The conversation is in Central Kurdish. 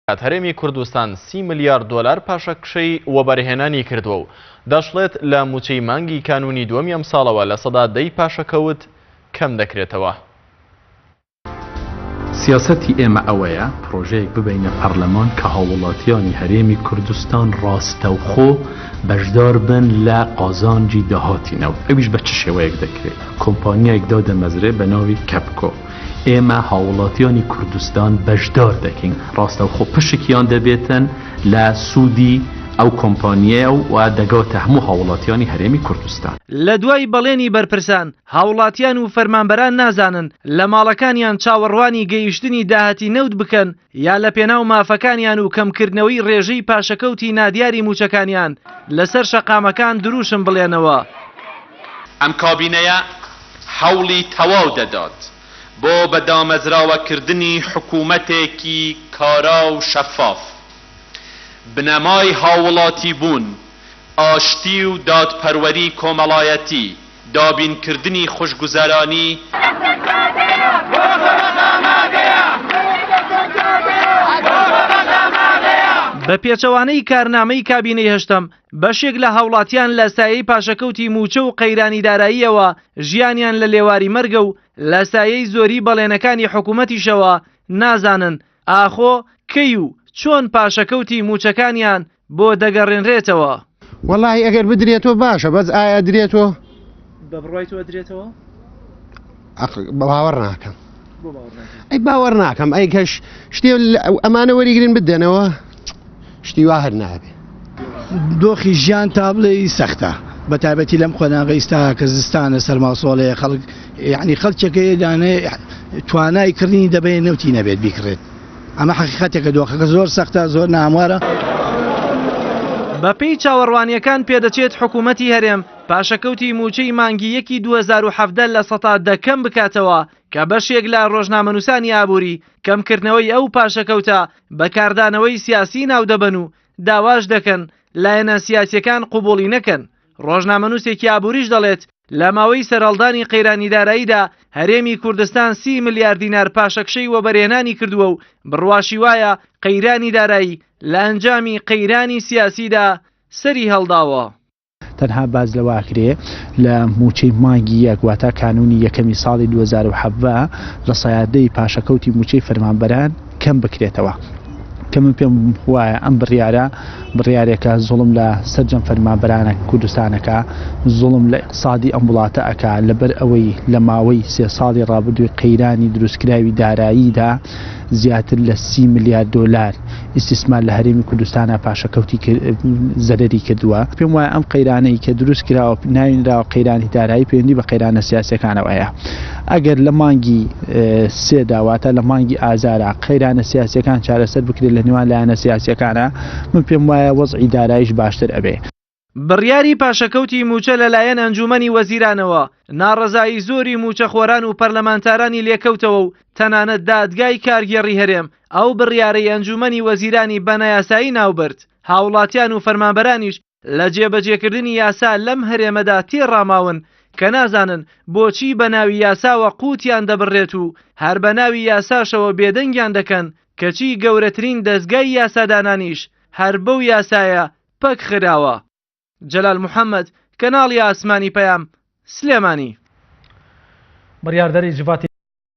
هەرێمی کوردستان سی ملیار دۆلار پاشەکشەی وەبەرهێنانی کردووە و دەشڵێت، لە مووچەی مانگی کانوونی دووەمی ئەمساڵەوە 10% ی پاشەکەوت کەم دەکرێتەوە. سیاسەتی ئێمە ئەوەیە پرۆژەیەک ببەینە پەرلەمان کە هاووڵاتیانی هەرێمی کوردستان ڕاستەوخۆ بەشدار بن لە قازانجی داهاتی نەوت، ئەویش بە چ شێوەیەک دەکرێت؟ کۆمپانیایەک دادەمەزرێت بە ناوی کەپکۆ، ئێمە هاووڵاتیانی کوردستان بەشدار دەکەین، ڕاستەوخۆ پشکیان دەبێتن لە سوودی ئەو کۆمپانییە و دەگاتە هەموو هاووڵاتیانی هەرێمی کوردستان. لە دوای بەڵێنی بەرپرسان، هاوڵاتیان و فەرمانبەران نازانن لە ماڵەکانیان چاوەڕوانی گەیشتنی داهاتی نەوت بکەن یا لە پێناو مافەکانیان و کەمکردنەوەی ڕێژەی پاشەکەوتی نادیاری مووچەکانیان لەسەر شەقامەکان درووشم بڵێنەوە. ئەم کابینەیە هەوڵی تەواو دەدات بۆ بە دامەزراوەکردنی حکومەتێکی کارا و شەفاف، بنەمای هاووڵاتیبوون، ئاشتی و دادپەروەری کۆمەڵایەتی، دابینکردنی خوشگوزەرانی، بە پێچەوانەی کارنامەی کابینەی هەشتەم، بەشێک لە هاوڵاتیان لە سایەی پاشەکەوتی مووچە و قەیرانی داراییەوە ژیانیان لە لێواری مەرگە و لە سایەی زۆری بەڵێنەکانی حکومەتیشەوە نازانن ئاخۆ کەی و چۆن پاشەکەوتی مووچەکانیان بۆ دەگەڕێنرێتەوە. وەڵاهی ئەگەر بدرێتەوە باشە بەس ئایا ئەدرێتەوە؟ بە بڕوای تۆ ئەدرێتەوە؟ باوەڕ ناکەم. ئەی باوەڕ ناکەم ئەی کەش شتێ ئەمانە وەریگرن بدەنەوە شتی وا هەر نابێ. دۆخی ژیان تا بڵێی سەختە بە تایبەتی لەم قۆناغە ئیستا کە زستانە سەرماسۆڵەیە خەڵک یعنی خەڵکێکەیە دانێ توانای کڕینی دەبەیە نەوتی نەبێت بیکڕێت ئەمە حەقیقەتێکە دۆخەکە زۆر سەختە زۆر ناهەموارە. بەپێی چاوەڕوانییەکان پێدەچێت حکوومەتی هەرێم پاشەکەوتی مووچەی مانگی یەکی 2017 10% کەم بکاتەوە کە بەشێک لە ڕۆژنامەنووسانی ئابووری کەمکردنەوەی ئەو پاشەکەوتە بە کاردانەوەی سیاسی ناودەبەن و داواش دەکەن لایەنە سیاسییەکان قبوڵی نەکەن. ڕۆژنامەنووسێکی ئابووریش دەڵێت، لە ماوەی سەرهەڵدانی قەیرانی داراییدا هەرێمی کوردستان سی ملیار دینار پاشەکشەی وەبەرهێنانی کردووە و بڕواشی وایە قەیرانی دارایی لە ئەنجامی قەیرانی سیاسیدا سەری هەڵداوە. تەنها باس لەوە ئەکرێ لە مووچەی مانگی یەک واتە کانوونی یەکەمی ساڵی 2017 لە سەیادەی پاشەکەوتی مووچەی فەرمانبەران کەم بکرێتەوە کە من پێم وایە ئەم بڕیارە بڕیارێکە زوڵم لە سەرجەم فەرمانبەرانە کوردستانەکە زوڵم لە ئیقتسادی ئەم وڵاتە ئەکا لەبەر ئەوەی لە ماوەی سێ ساڵی ڕابردووی قەیرانی دروستکراوی داراییدا زیاتر لە سی ملیار دۆلار ئیستیسمار لە هەرێمی کوردستانا پاشەکەوتی زەرەری کردووە. پێم وایە ئەم قەیرانەی کە دروست کراوە ناوی نراوە قەیرانی دارایی پەیوەندی بە قەیرانە سیاسیەکانەوە هەیە. ئەگەر لە مانگی سێدا واتە لە مانگی ئازارا قەیرانە سیاسیەکان چارەسەر بکرێت لە نێوان لایەنە سیاسیەکانا من پێم وایە وەزعی داراییش باشتر ئەبێ. بڕیاری پاشەکەوتی مووچە لەلایەن ئەنجوومەنی وەزیرانەوە ناڕەزایی زۆری مووچەخۆران و پەرلەمانتارانی لێکەوتەوە و تەنانەت دادگای کارگێڕی هەرێم ئەو بڕیارەی ئەنجوومەنی وەزیرانی بە نایاسایی ناوبرد، هاوڵاتیان و فەرمانبەرانیش لە جێبەجێکردنی یاسا لەم هەرێمەدا تێڕاماون کە نازانن بۆچی بە ناوی یاساوە قووتیان دەبڕێت و هەر بە ناوی یاساشەوە بێدەنگیان دەکەن، کەچی گەورەترین دەزگای یاسادانانیش هەر بەو یاسایە پەک خراوە. جەلال محەمەد، کەناڵی ئاسمانی پەیام، سلێمانی. بڕیاردەری جڤاتی.